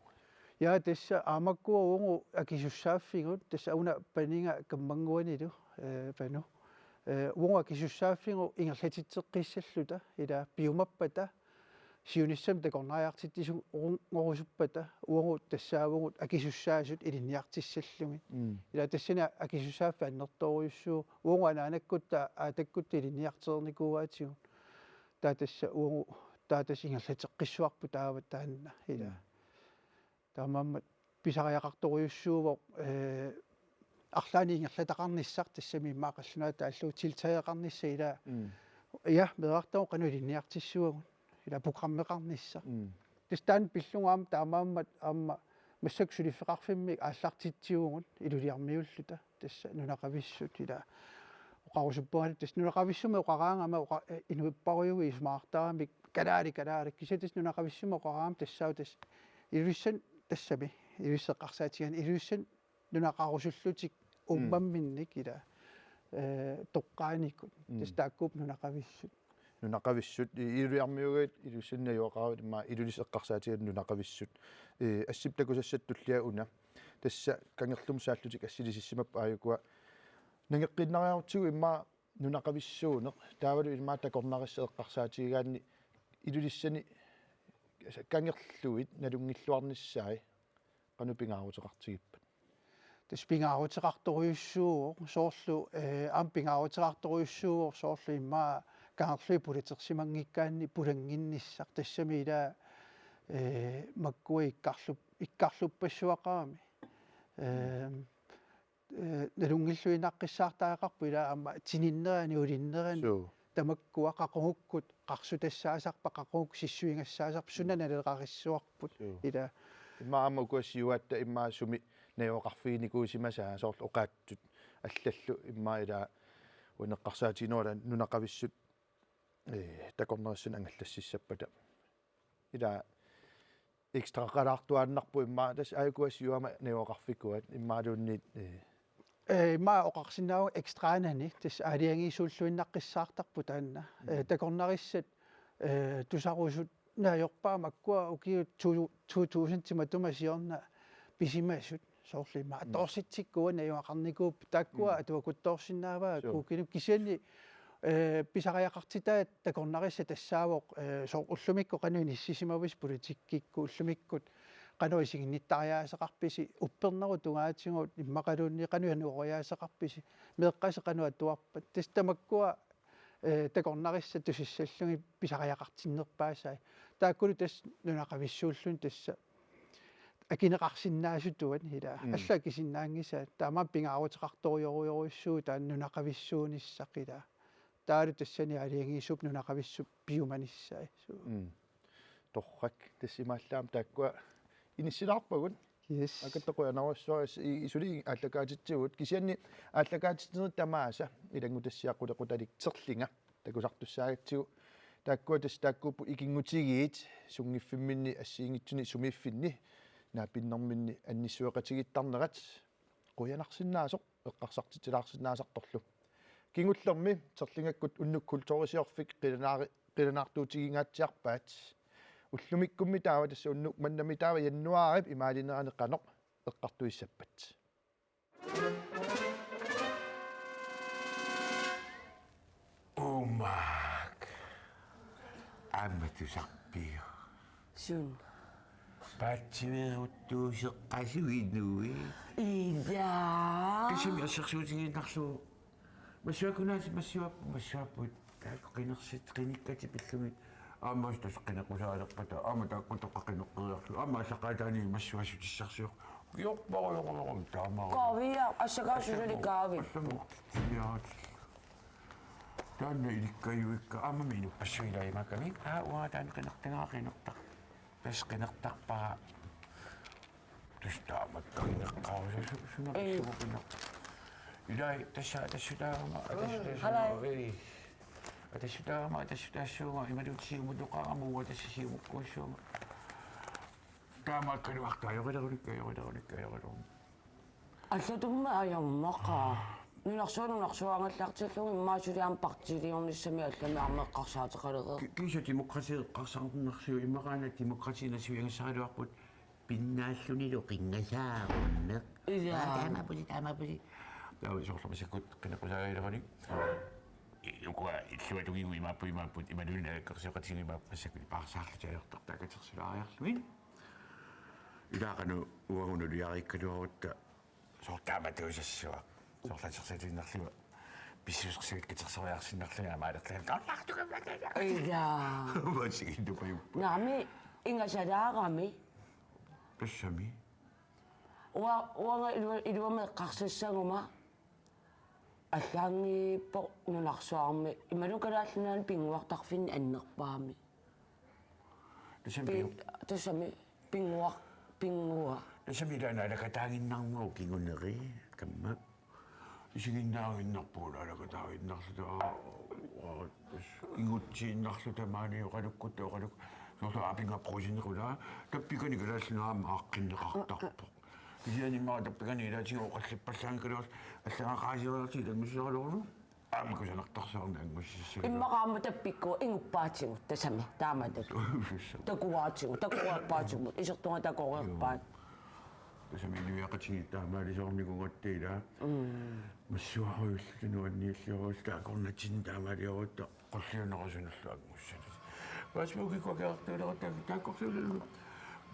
Ja, tassa aamma ukua uagut akisussaaffigut, tassa una paniga kammannguanilu, eh, panu. Eh, uagut akisussaaffigut ingerlatitseqqissalluta, ilaa piumappata, siunissami takornariartitsisorusuppata, uagut tassaavugut akisussaasut ilinniartissallugit. Mm. Ilaa tassani akisussaaffik annertoorujussuuvoq, uagut anaanakkutta, aatakkutta ilinniartereernikuuaatigut. Taava tassa uagut, taava tassa ingerlateqqissuarput taava taanna, ilaa. Mm. Taamaammat pisariaqartorujussuuvoq, eh, arlaannik ingerlataqarnissaq tassami immaqa qallunaatut taallugu tiltageqarnissaq ilaa. Mm. Ja, meerartagut qanoq ilinniartissavagut. Ilaa programmeqarnissaq. Mm. Tassa taanna pillugu aamma taamaammat aamma massakkut suliffeqarfimmik aallartitsivugut iluliarmiulluta. Tassa nunaqavissut ilaa oqarusuppungalu tassa nunaqavissumik oqaraangama oqa-, eh, inuipparujuit isumaqartaramik kalaali kalaali. Kisianni tassa nunaqavissumik oqaraangama tassaavoq tassa Ilulissani tassami, Ilulissat eqqarsaatigaanni, Ilulissani nunaqarusullutik Mm. uummamminnik ilaa, eh, toqqaanikkut. Mm. Tassa taakkuupput nunaqavissut. Nunaqavissut, i-, iluliarmiugaat Ilulissani najugaqaruit immaqa Ilulissat eqqarsaatigaanni nunaqavissut. Eh, assip takusassat tullia una. Tassa kangerlummut saallutik assilisissimapput aajukua. Nangeqqiinnariarutsigu immaqa nunaqavissuuneq, taavalu immaqa takornarissat eqqarsaatigigaanni Ilulissani, altså, kangerluit nalunngilluarnissaat qanoq pingaaruteqartigippat? Tassa pingaaruteqartorujussuuvoq soorlu, eh, aamma pingaaruteqartorujussuuvoq soorlu immaqa kangerlui pulatersimanngikkaanni pulannginnissaq tassami ilaa, eh, makkua ikkarlup-, ikkarluppassuaqarami. Eh, eh, nalunngilluinnaqqissaartariaqarpoq ilaa aamma tininnerani ulinnerani Suu. Tamakkua qaqugukkut qarsutassaasarpat, qaqugukkut sissuigassaasarpat, suna Mm. naleqarissuarput Suu. ilaa. Immaqa aamma ukua siuaatta immaqa sumi najugaqarfiginikuusimasaa soorlu oqaatsut allallu immaqa ilaa uani eqqarsaatiginerulaat nunaqavissut, eh, takornarissat angallassissappata. Ilaa ekstraqalaartuaannarpoq immaqa tassa aajukua siuama najugaqarfikuat immaqaluunniit, eh. Eh, immaqa oqarsinnaavunga ekstraanani tassa aalajangiisulluinnaqqissaartarpoq taanna. Mm. Eh, takornarissat, eh, tusarusut najorpaat makkua ukiut to-, to tusind timatuma siorna pisimasut soorlu immaqa Mm. atoorsitsikkut najugaqarnikuupput taakkua Mm. atuakuttoorsinnaavaat Suu. kuukinut kisianni, eh, pisariaqartitaat takornarissat tassaavoq, eh, soorlu ullumikkut qanoq inissisimavisi politikkikkut ullumikkut qanoq isiginnittariaaseqarpisi uppernerup tungaatigut immaqaluunniit qanoq januariaaseqarpisi meeqqasi qanoq atuarpat tassa tamakkua, eh, takornarissat tusissallugit pisariaqartinnerpaasai. Taakkulu tassa nunaqavissuulluni tassa akineqarsinnaasutuat ilaa. Mm. Allat akisinnaanngisaat. Taamaammat pingaaruteqartorujorujorujussuuvoq taanna nunaqavissuunissaq ilaa. Taavalu tassani aalajangiisuupput nunaqavissut piumanissai. Suu. Mm. Torrak, tassa imaallaat aamma taakkua inissilaarpagut. Yes. Aakkatta qujanarsuaq i-, suli aallakaatitsivugut. Kisianni aallakaatitsinerit tamaasa ilanngutassiaq qulequtalik Terlinga takusartussaagatsigu. Taakkua tassa taakkuupput ikinngutigiit sunngiffimminni assigiinngitsuni sumiiffinni naapinnerminni annissueqatigiittarnerat. Qujanarsinnaasoq eqqarsartitsilaarsinnaasartorlu. Kingullermi Terlingakkut unnuk kulturisiorfik qilanaari-, qilanaartuutigingaatsiarpaat. Ullumikkummi taava tassa unnuk mannami taava januaarip imaalinerani qanoq eqqartuissappat. Umaak. Aamma tusarpiuk. Sun. Paatsiveeruttuuseqqasuinui. Ija. Kisimi assersuutigiinnarlugu. Massuakkunaasi massuap-, massuapput. Taakku qinersit, qinikkatik pillugit. Aamma tassa qineqqusaalerpata. Aamma taakku toqqa qineqqeriarlugu. Aamma allaqaataani massuassutissarsior. Jorparujorujorum taamaru. Kaaviia, assakaa susuli kaavi. Assamu. Jaat. Taanna ilikkajuikka, aammami inuppassuit ilai imaakkamik. Aa, uanga taanna qinertagara qinertar-, tassa qinertarpara. Tassa taamak qineqqaarusuppunga. Ee. Suuneq qinertar-. Ilai, tassa, tassa taama, tassa, tassa, halai. Ee. Tassa taama, tassa, tassa, imaluunniit siumutoqarama, uanga tassa siumukkuussuunga. Taamaakkaluartoq ajoqilerunikkut, ajoqilerunikkut, ajoqilerunikkut. Allatut ajornaqaaq. Nunarsuaq nunarsuaraagallartillugu immaqa suli aamma partiiliornissami allami aamma eqqarsaateqalereerpoq. Ki-, kiisa demokrati eqqarsarnarsiuk, immaqaana demokrati nassuiagassaraluarput pinnaallunilu qinngasaarunneq. Ilaa. Aa, taamaappusi, taamaappusi. Taava soorlu massakkut qineqqusaagaluaruni. I-, ukua illuatungigut imaapput, imaapput, imaluunniit naalakkersuisooqatigiit imaapput, massakkut paarsaarlutik ajortartut katersulaariarlugit. Ilaa qanoq uagut nuliariikkaluarutta soorlu taama tuusassuaq. Soorlu atersatiinnarlugu. Pissuseqatigiit katersoriarsinnarlugit aamma aalerlugu. Ilaa. Uasiginnupajuppa. Naamik, ingasalaarami. Tassami. Ua-, uanga ilua-, iluamik eqqarsassaguma. Allaanngippoq nunarsuarmi. Imaluunniit Kalaallit Nunaanni pinnguartarfinni annerpaamik. Tassami pi-, pingu-, tassami pinnguar-, pinngua-. Tassami ilaa naalakataaginnarnerup kinguneri, kamma. Isiginnaaginnarpugut naalakataaginnarluta, aa, tassa kingutsiinnarluta maani oqalukkutta, oqaluk-, soorlu aapinga prosinnequla, tappikani Kalaallit Nunaat aamma aaqqinneqartarpoq. Kisianni immaqa tappikani ilaatigut oqallippallaanngikkaluarluta allagaqaasioriarluta ilanngussisaraluarluni. Aamma kusanartorsuarnik anngussissagiga. Immaqa aamma tappikkut inguppaatigut tassami taamatut. Uussussa. Takuaatigut, takuarpaatigut, isertunga takoreerpaat. Tassami inuiaqatigiit taamaalisoornikuugatta ilaa. Mm. Massuarujulluta nuanniilliorujussuuta akornatsinni taamaaliorutta qulliunerusunullu anngussatit. Facebookikkut akeqartuulerutta taakkorsuulluni.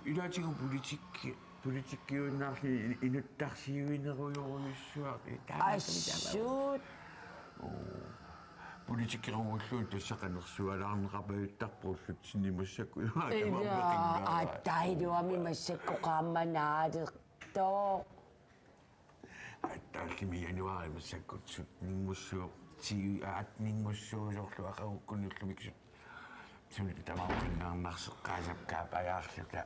Ilaatigut politikki-, politikkiuinnarluni in-, inuttarsiuinerujorujussuaq. Taamaattumik taama. Assuut. Oo. Politikeruulluunniit tassa qanersualaarneqarpajuttarpoq ullutsinni massakkut. Ilaa, tamarmi qinngaavaa. Aatsaat iluamik massakkut qaammat naalertoq. Aatsaallimi januaari massakkut sytteninngussuuvoq, ti-, atteninngussuuvoq soorlu aqagukkuni ullumi sut-, suni tamarmi qinngarnarseqqaasakka apajaarluta.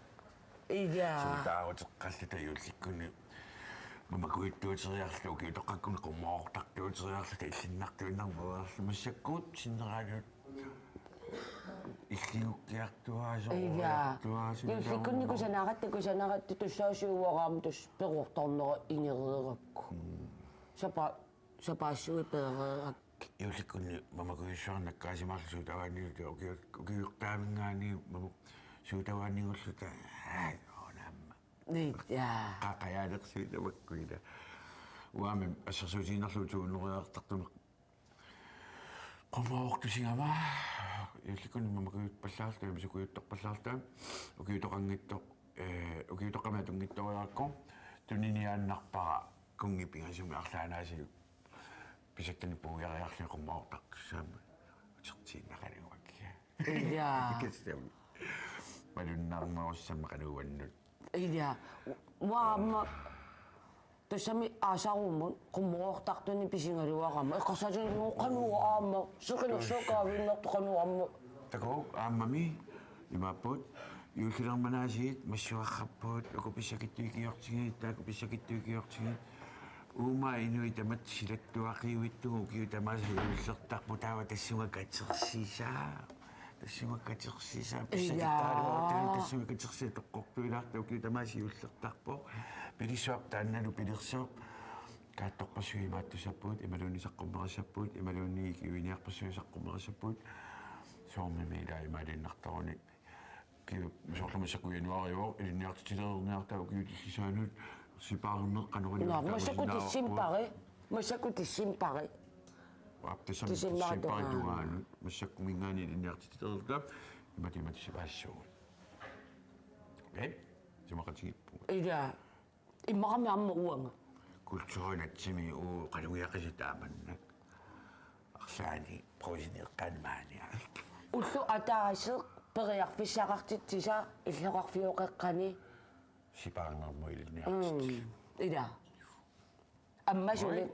Ilaa. Suutaaruteqqalluta juullikkunni. Mamakujuttuuteriarluta ukiutoqqakkuni qummoortartuuteriarluta illinnartuinnarmeriarluta massakkut sinneraaliut. Illigukkiartuaasut, ilaa, uajartuaasut, juullikkunni taama. Kusanaratta, kusanaratta tussaasiuaraam tus perortarnera ingereerakku. Mm. Sapa-, sapaassuit peereerak. Juullikkunni mamakujussuarnik nakkaasimaarluta suutavaaniilluta ukiu-, ukiuttaaminngaanniit mamu-, suutavaaniilluta. Ai, oonamma. Ilaa. Qa-, qajaalersuit tamakku ilaa. Uanga assersuutigiinnarlugu tuunneriartartumik. Qummoortusigama, juullikkunni mamakujuppallaarluta, imaluunniit ukioqarpallaarluta, ukiutoqanngitsoq, ee, ukiutoqqami atunngitsooriarakku, tuniniaannarpara kunngip pingasumi arlaannaasiit pisattanik puigoriarlugit qummoortartussaammat utertiinnaqalerama. Ilaa. Kassami. Malunnarnerussammat qanoq uannut. Ilaa, uanga aamma tassami aasarumut qummoortartunik pisigaluarama. Eqqarsaatigalugu qanoq aamma, seqinersuaq kaaviinnartoq qanoq aamma. Takuuk, aammami, imaapput, juullilermanaasiit, massuararput, uku pissakittut ikiortigiit, taakku pissakittut ikiortigiit. Uuma inuit tamatta silattuaqiuittugut ukiut tamaasa juullertarput taava tassunga katersisaa. Tassunga katersisaa, ilaa, pissakittaraluarutta tassunga katersisaa toqqortuilaartoq ukiut tamaasa juullertarpoq. Pilissuarput taannalu pilersoq. Kaattorpassuit imaattussapput, imaluunniit saqqummerissapput, imaluunniit ikiuiniarpassuit saqqummerissapput. Soormimi ilaa imaaliinnartaruni. Ki-, soorlu massakkut januaariuvoq, ilinniartitsiniarniarta ukiut illit saanut, sipaarneq qanoq. Nå, massakkut decembari, massakkut decembari. Aap, tassami decembari, decembari tungaanut. Tungaanut, massakkuminngaanniit ilinniartitsiniarta, imatut imatut sipaassuugut. Ee? Isumaqatigiippugut. Ilaa. Immaqami aamma uanga. Kulturi natsimi uu qanugiaqisa taamannak. Arlaanni prosinneqarmat maani. Ulloq ataaseq periarfissaqartitsisaq illoqarfioqeqqani. Sipaarnermut ilinniartitsilluni. Mm. Ilaa. Aamma suli. Oi.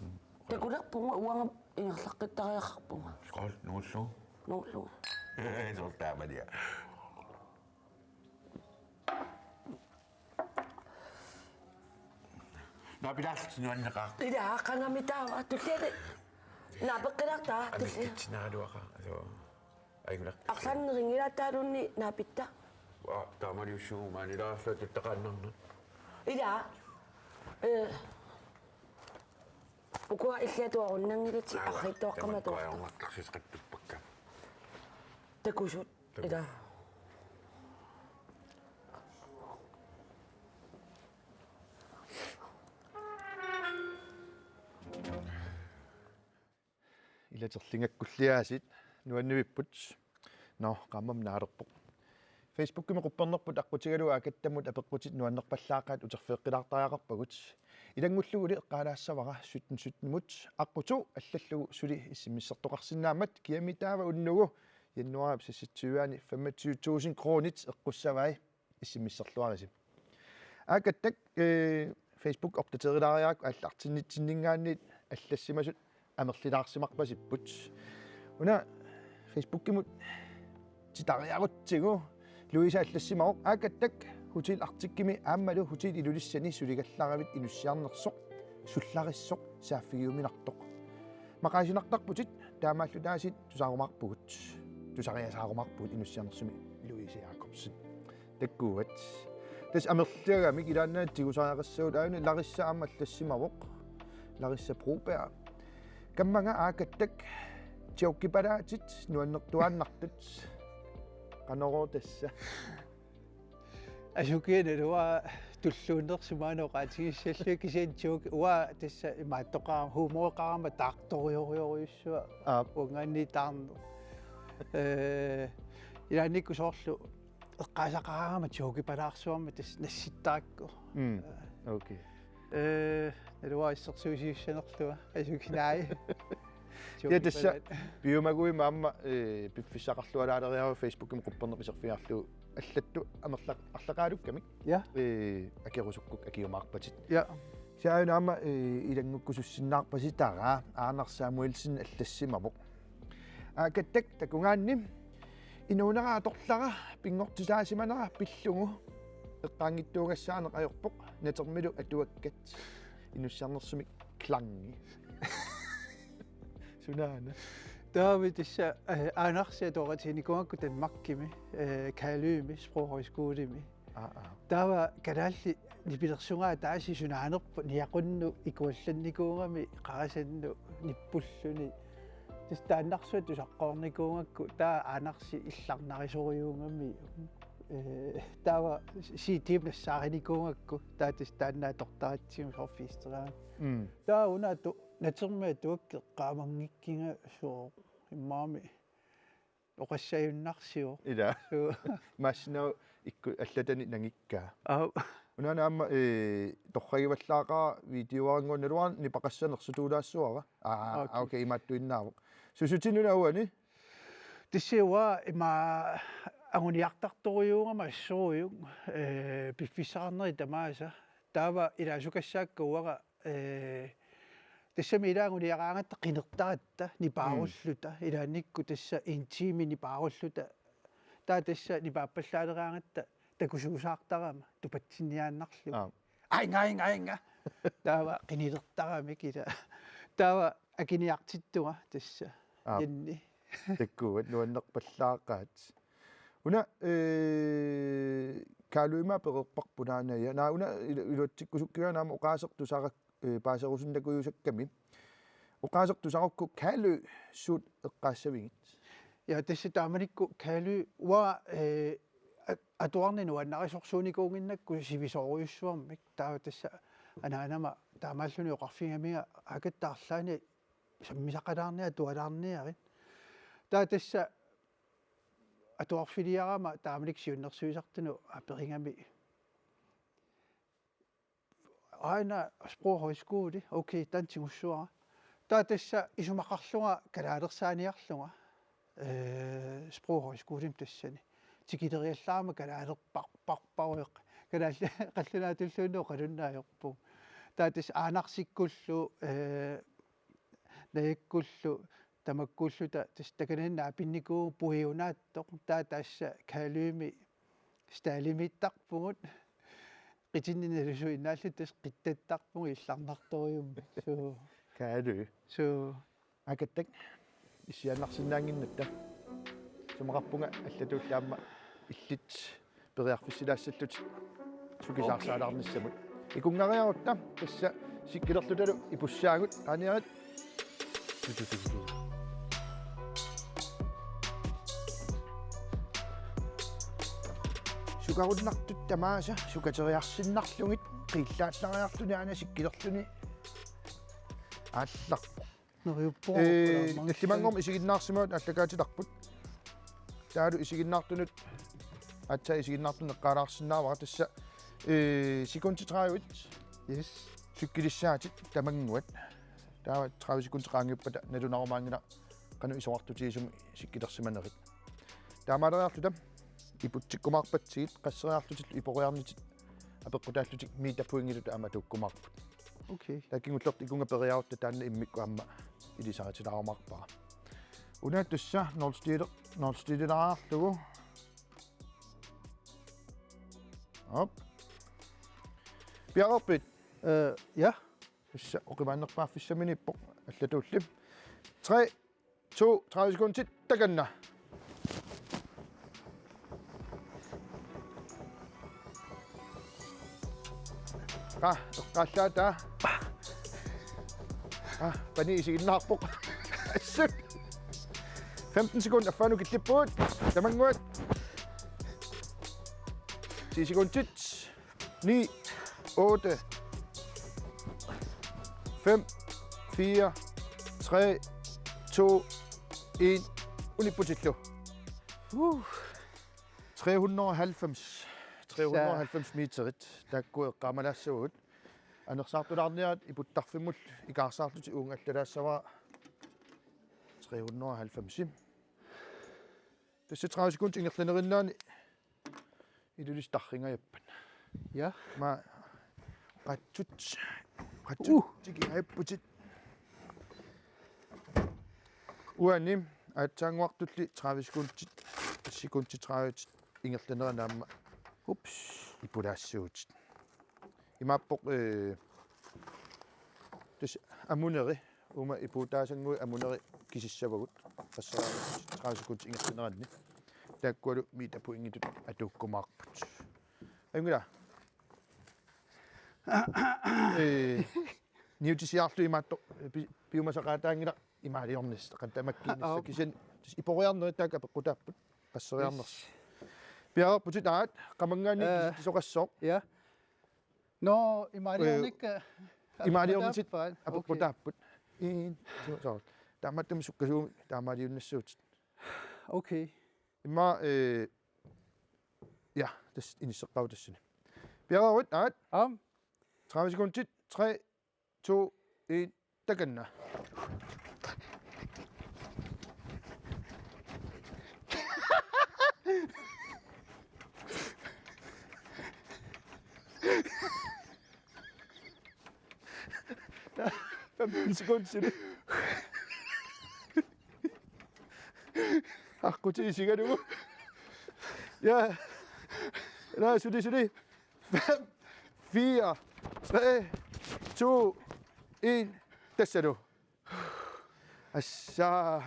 Mm. Takulerpunga uanga ingerlaqqittariaqarpunga. Skål, Nussu. Nussu. Soorlu taamalia. Naapilaarlutit nuanneqaaq. Ila, qangami taava, tulliani. Naapeqqilaartaa, tulliani. Annikkitsinaaluaqaaq. Soo. Aigulaq. Arlaannik nerinngilaataalunni naapitta. Aa, taamaliussuugu maanilaarluta tuttaqaannarnut. Ila. Eh. Ukua illiatuarunnanngilatit arriitsuaqqamatuartoq. Takusut. Ila. Ilaterlingakkulliaasit nuannivipput. Nå, qaammammut naalerpoq. Facebookimi quppernerput aqqutigalugu Aakattamut apeqqutit nuannerpallaaqaat uterfigeqqilaartariaqarpagut. Ilanngulluguli eqqaalaassavara sytten syttenimut aqqutooq allallugu suli S M S-ertoqarsinnaammat kiami taava unnugu januaarip seksogtyve femogtyve tusind kronit eqqussavai. S M S-erluarisi. Aakattak, eh, Facebook opdaterilaariarakku aallartinnitsinninngaanniit allassimasut amerlilaarsimarpasipput. Una Facebookimut titariarutsigu Louise allassimavoq Aakattak Hotel Arcticimi aammalu Hotel Ilulissani suligallaravit inussiarnersoq sullarissoq saaffigiuminartoq. Maqaasinartarputit taamaallutaasiit tusaarumaarpugut. Tusariasaarumaarpugut inussiarnersumi Louise Jacobsen. Takkuat. Tassa amerliagamik ilaannaat tigusariaqassagut aajuna Larissa aamma allassimavoq. Larissa Broberg. Kammaga Aakattak jokipalaatit nuannertuaannartut. Qanorooq tassa. Asukiaq naluara tulluunnersoq maani oqaatigissallugit kisianni joke uanga tassa imaattoqarama humoreqarama taartoriorujussuaq. Aap. Uangaanniit taarneq. Eh, ilaannikkut soorlu eqqaasaqarama jokipalaarsuarmik tassa nassittarakku. Mm. Okay. Eh, naluara assersuusiussanerlunga. Asukinai. Ja tassa piumaguima aamma, eh, piffissaqarlualaaleriaruk Facebookimi qupperneq iserfigaarlugu allatut amerlaq-, arlaqaalukkamik. Ja. Eh, akerusukkukku akiumaarpatit. Ja. Kisianni aamma, eh, ilanngukkusussinnaarpasitara Aanar Samuelsen allassimavoq. Aakattak takugaanni inuunera atorlara pinngortisaasimanera pillugu eqqaanngitsuugassaaneq ajorpoq natermilu atuakkat inussiarnersumik klangi. Sunaana. Taava tassa, eh, Aanarsi atuaqatiginikuugakku Danmarkimi, eh, Kalymi, Sproghøjskolimi. Aa, aa. Taava kalaallit nipilersugaat taasi sunaanerput niaqunnut ikuallannikuugami qarasannut nippulluni. Tassa taannarsuaq tusaqqoornikuugakku taava Aanarsi illarnarisorujuugami. Eh, taava C D-p nassaarinikuugakku taava tassa taanna atortaratsigu soorlu fiisteraan. Mm. Taava una atu-, natermi atuakkat eqqaamanngikkiga sooq immaqa oqassajunnarsivoq. Ila. Suu. Massina ikku allatani nangikkaa. Aap. Unaana aamma, eh, torragivallaaqaaq videoarannguaq naluara nipaqassanersoq tuulaassavara. Aa, okay. Aa, okay, imaattuinnaavoq. Susutinuna uani? Tassa uanga ima anguniartartorujuugama assorujuk, eh, piffissaqarneri tamaasa. Taava ilaasukassaakka uanga, eh, tassami ilaa anguniaraangatta qinertaratta, nipaarulluta, mm, ilaannikkut tassa en time nipaarulluta. Taava tassa nipaappallaaleraangatta takusuusaartarama, tupatsinniaannarlugu. Aap. Ainga, ainga, ainga. Taava qinilertaramik ila. Taava akiniartittunga tassa. Aap. Jenni. Takkuat nuannerpallaaqaat. Una, eh, Kaaluima pereerparput naanaja. Naa una ilu-, iluatsikkusukkiga naamik oqaaseq tusarak-, eh, paaserusunnakujusakkami. Oqaaseq tusarukku Kaalø suut eqqaassavigit? Ja, tassa taamanikkut Kaalø uanga, eh, at-, atuarneq nuannarisorsuunikuunnginnakku sivisoorujussuarmik. Taava tassa anaanama taamaalluni oqarfigamiga Aakatta arlaannik sammisaqalaarniarit atualaarniarit. Taava tassa atuarfiliarama taamanikkut siunnersuisartunut aperigami. Aana Sproghøjskole, okay, taanna tigussavara. Taava tassa isumaqarlunga kalaalersaaniarlunga, eh, Sproghøjskolemi tassani. Tikileriallaarama kalaalerpar-, parparujoq. Kalaalli-, qallunaatulluunniit oqalunnaavorput. Taava tassa Aanarsikkullu, eh, Najakkullu tamakkuulluta tassa takanani naapinnikuuvugut puiunaattoq, taava tassa Kaalymi stallimiittarpugut, qitinni nalusuinnaalluta tassa qittattarpugut illarnartorujussuarmik. Suu. Kaali. Suu. Akattak issiaannarsinnaannginnatta. Isumaqarpunga allatut aamma illit periarfissilaassallutit sukisaarsaalaarnissamut. Okay. Ikunngariarutta tassa sikkilerlutalu ipussaagut, aaniarit. Sukarunnartut tamaasa sukateriarsinnarlugit qiillaallariarluni aana sikkilerluni aallarpoq. Neriuppunga. Ee, ukulaammangissaat. Tallimanngormat isiginnaarsimavat aallakaatitarput. Taavalu isiginnaartunut, aatsaat isiginnaartunut eqqaalaarsinnaavara tassa, ee, sekundit tredive. Yes. Sikkilissaatit tamannguat. Taava tredive sekundit qaangiuppata nalunarumaanngilaq qanoq isorartutigisumik sikkilersimanerit. Taamaaleriarluta iputsikkumaarpatsigit, qasseriarlutillu iporiarnitit apeqqutaallutik meterpointiluta aamma atuukkumaarput. Okay. Taava kingullertut ikunga periarutta taanna immikkut aamma ilisaritsilaarumaarpara. Una tassa nulstil-, nulstilileriarlugu. Op. Piareerpit? Øh, ja. Tassa oqimaannerpaaffissaminiippoq allatuulli. Tre, to, tredive sekundit, takanna. Qa, eqqaallaataa. Qa, pani isiginnaarpoq. Assut. Femten sekund, affaanut killippugut. Tamannguat. Ti sekundit. Ni, otte, fem, fire, tre, to, en. Unipputillu. Uh. Tre hundrede og halvfems. Tre hundrede og halvfems meterit. Taakku eqqaamalaassavagut. Anersaartulaarniarit iputtarfimmut ikaarsaarlutik uunga allalaassavara tre hundrede og halvfems. Tassa tredive sekundit ingerlanerinnaani Ilulissi tarringajappat. Ja. Ma qatsut. Qatsut. Uh. Tikingajapputit. Uani aatsaannguartulli tredive sekundit, sekundit tredive ingerlanerani aamma. Ups. Ipulaassaatit. Imaappoq, øh, tassa amuneri, uuma ipuutaasannguit amuneri kisissavagut, qasseriarnersi tredive sekundit ingerlaneranni. Taakkualu meterpointitut atuukkumaarput. Ajunngilaq. Øh, niutisiarlugu imaattoq, pi-, piumasaqaataanngilaq imaaliornissaq, qanoq tamakkiinnissaq. Aap. Kisianni tassa iporiarnerit taakku apeqqutaapput, qasseriarnersi. Yes. Piareerputit aat, qamanngaanniit, øh, kisitsisoqassaaq. Ja. Nå, imaaliornikkut, øh, imaaliornitit apeqqutaappat. Apeqqutaapput. Okay. En, to, to. Taamaattumik sukkasuumik taamaaliunnassuutit. Okay. Immaqa, øh, ja, tassa inisseqqaavoq tassani. Piareeruit, aat. Aap. Tredive sekundit. Tre, to, en. Takanna. Femten sekundit suli. Aqqutit isigalugu. Ja. Naa, suli, suli. Fem, fire, tre, to, en. Tassalu. Assa.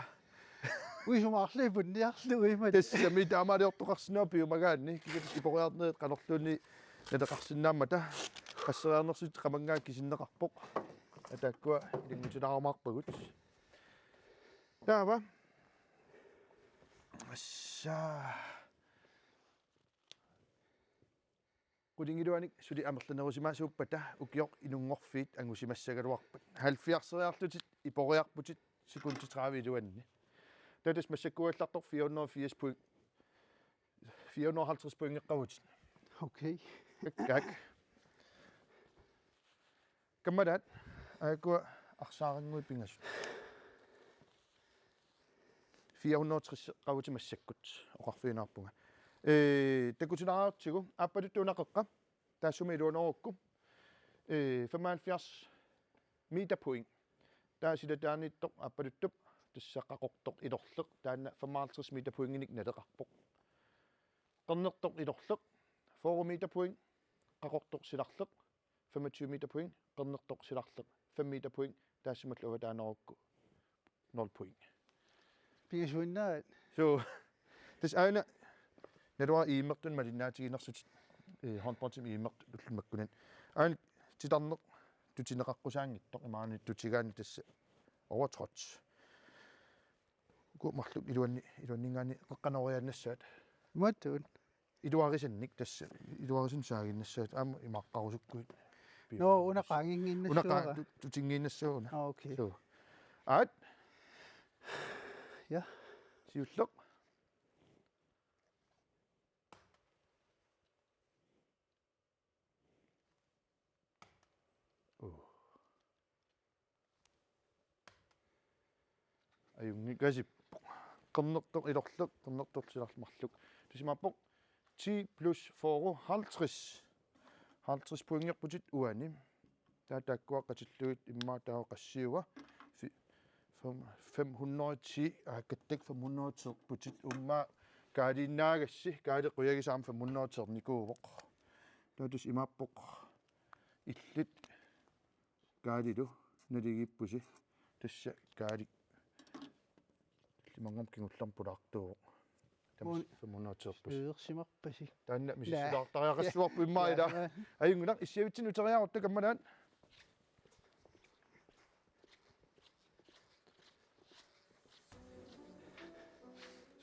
Uisumaarli punniarlu uimat. Tassami taamaaliortoqarsinnaavoq piumagaanni. Kisianni iporiarnerit qanorluunniit naleqarsinnaammata. Qasseriarnersutit qamanngaanniit kisinneqarpoq. Taakkua ilanngutilaarumaarpagut. Taava. Assa. Qulingiluanik suli amerlanerusimaasuuppata ukioq inunngorfiit angusimassagaluarpat. Halvfjerdseriarlutit iporiarputit sekundit tredive iluanni. Taava tassa massakkuugallartoq fire hundrede og firs point. Fire hundrede og halvtreds pointeqqavutit. Okay. Kakkaak. Kammalaat, aajuku arsaarannguit pingasut. Fire hundrede og tres-eqqavutit massakkut, oqarfigineqarpunga. Ee, takutinaarutsigu, aappaluttuunaqeqqa, taassuma iluanerukku. Ee, femoghalvfjerds meterpoint. Taava silataaniittoq aappaluttup tassa qaqortoq ilorleq, taanna femoghalvtreds meter pointinik naleqarpoq. Qernertoq ilorleq, fyrre meter point, qaqortoq silarleq, femogtyve meter point, qernertoq silarleq, fem meter point, taassumalu avataanerukku nul point. Pingasuinnaat. So, tassa aana naluara iimmertunik malinnaatiginersutit, eh, håndboldimi iimmertut ulluni makkunani. Aana titarneq tutineqaqqusaanngitsoq imaani tutigaanni tassa overtrådt. Uku marluk iluanni-, iluanninngaanniit qeqqanoriaannassaat. Imaattuun. Iluarisannik tassa, iluarisannik saaginnassaat, aamma imaaqqarusukkuit. Nå, una qaanginnginnassuara. Una qaa-, tu-, tutinnginnassuara una. Ah, okay. So. Aat. Ja. Siulleq. Uh. Ajunngikasippoq. Qernertoq ilorleq, qernertoq silarleq marluk. Tassa imaappoq ti plus fyrre, halvtreds. Halvtreds pointerputit uani. Taava taakkua qatillugit immaqa taava qassiua. Fi-, fem-, femhundrede ti, Aakattak femhundrede ti-rputit, uummaa Kaaliinnaagassi, Kaali qujagisat aamma femhundrede ti-rnikuuvoq. Taava tassa imaappoq illit Kaalilu naligiippusi, tassa Kaali tallimanngormat kingullermik pulaartuuvoq. Tamassi Uun femhundrede ti-rpusi. Siuersimarpasi. Taanna misissugaartariaqassuarput immaqa ila. Laa. Ajunngilaq, issiavitsinni uteriarutta kammalaat.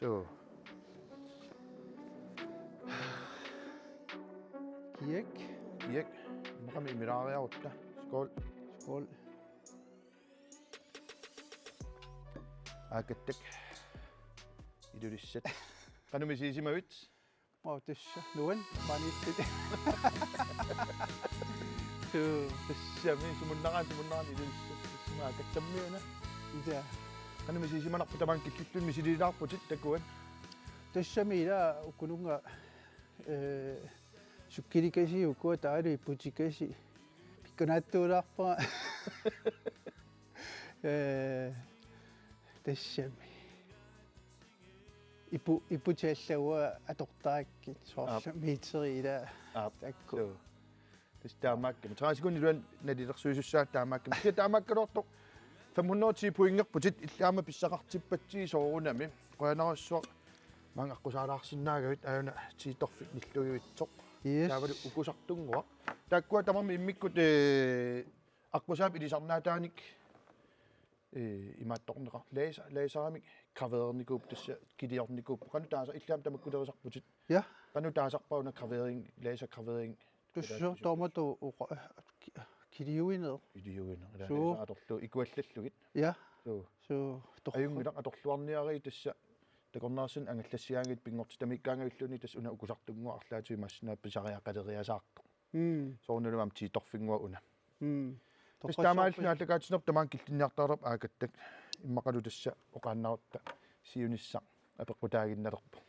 So. Kiak. Kiak. Immaqami imilaariarutta. Skål. Skål. Aakattak. Ilulissat. Qanoq misigisimavit? Mau tassa nuan maniittit. Suu. Tassami sumunnaraanni, sumunnaraanni Ilulissat. Tassami Aakattammiuna. Ija. Qanoq misigisimanarpit, tamaanga killilluni misiliilaarputit takuat? Tassami ila ukununnga, eh, sukkilikasi ukua taavalu iputikasi. Pikkunaattuulaarpara. Eh, tassami. Ipu-, iputit allat uanga atortarakkit, soorlu Aap. Meteri ila Aap. Taakku. Suu. Tassa taamaakkami. Tredive sekundit iluani nalilersuisussaagatta taamaakkami. Kisianni taamaakkaluartoq femhundrede ti pointerputit, illit aamma pissaqartippatsigit soorunami. Qujanarsuaq maanga aqqusaalaarsinnaagavit, aajuna tiitorfik nillugivitsoq. Yes. Taavalu ukusartunnguaq. Taakkua tamarmik immikkut, eh, aqqusaap ilisarnaataanik, eh, imaattorneqar-, laser, laserimik graveernikuupput, tassa kiliornikuupput. Qanoq taasa-, illit aamma tamakkulerisarputit? Ja. Qanoq taasarpa una gravering, lasergravering? Tassa taamatut uqa-, ki-, kiliuineq. Kiliuineq, ila Suu. Laser atorlugu ikuallallugit. Ja. Suu. Suu, torrak. Ajunngilaq, atorluarniarit tassa takornariassat angallassigaangakkit pinngortitamiikkaangavilluunniit, tassa una ukusartunnguaq arlaatigut imaassinnaavoq pisariaqaleriasaartoq. Mm. Soorunami aamma tiitorfinnguaq una. Mm. Tassa taamaalilluni aallakaatitsinerput tamaanga killinniartariaqarpoq Aakattak, immaqalu tassa oqaannarutta siunissaq apeqqutaaginnalerpoq.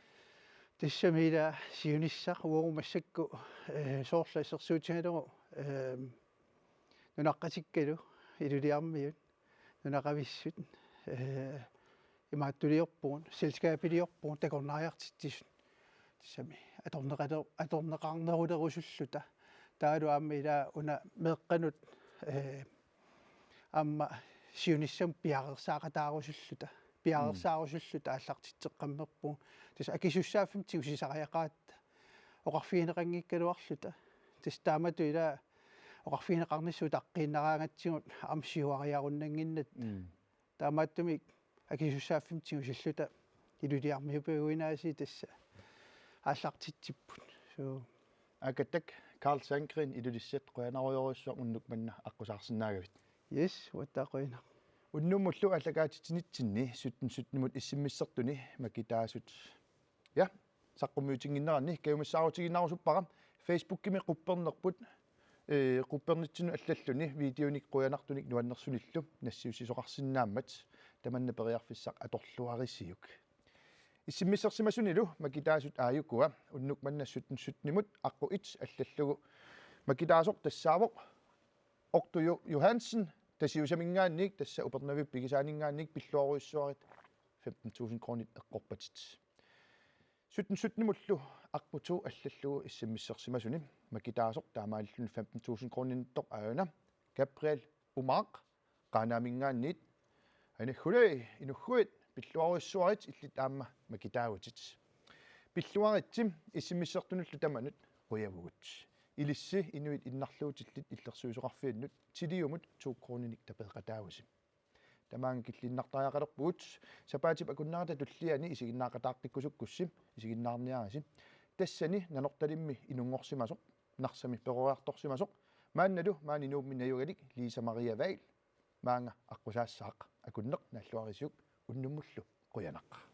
Tassami ila siunissaq uagut massakkut, eh, soorlu assersuutigalugu, eh, nunaqqatikkalu Ilulissarmiut nunaqavissut, eh, imaattuliorpugut, selskabiliorpugut takornariartitsisut. Tassami atorneqaler-, atorneqarnerulerusulluta. Taavalu aamma ila una meeqqanut, eh, aamma siunissamut piareersaaqataarusulluta. Piareersaarusulluta aallartitseqqammerpugut. Tassa akisussaaffimmi tigusisariaqaratta. Oqarfigineqanngikkaluarluta. Tassa taamatut ila oqarfigineqarnissaq utaqqiinnaraangatsigu aamma siuariarunnannginnatta. Mm. Taamaattumik akisussaaffimmi tigusilluta Ilulissarmiupiuinaasiit tassa aallartitsipput. Suu. Aakattak, Karl Sandgreen, Ilulissat, qujanarujorujussuaq unnuk manna aqqusaarsinnaagavit. Yes, uattaaq qujanaq. Unnummullu aallakaatitsinitsinni sytten sytten-imut issimmissertuni makitaasut. Ja, saqqummiutinnginneranni kajumissaarutiginnarusuppara. Facebookimi quppernerput, eh, quppernitsinnut allalluni videonik qujanartunik nuannersunillu nassiussisoqarsinnaammat, tamanna periarfissaq atorluarisiuk. Issimmissersimasunilu makitaasut aajukua, unnuk manna sytten sytten-imut aqqut et allallugu makitaasoq tassaavoq Ortu Jo-, Johansen, Tasiusaminngaanniit, tassa Upernavimmi pigisaaninngaanniit pilluarujussuarit femten tusind kronit eqqorpatit. Sytten sytten-imullu aqqut allallugu S M S-ersimasuni makitaasoq taamaalilluni femten tusind kroninittoq aajuna Gabriel Umaaq Qaanaaminngaanniit: Anagguli inugguit pilluarujussuarit, illit aamma makitaavutit. Pilluaritsi S M S-ertunullu tamanut qujavugut. Ilissi inuit innarluutillit illersuisoqarfiannut Tiliumut to kroninik tapeeqataavusi. Tamaanga killiinnartariaqalerpugut. Sapaatip akunnerata tulliani isiginnaaqataaqqikkusukkussi isiginnaarniarisi. Tassani Nanortalimmi inunngorsimasoq, Narsami peroriartorsimasoq, maannalu maani Nuummi najugalik Lisa Maria Vahl maanga aqqusaassaaq. Akunneq naalluarisiuk unnummullu qujanaq.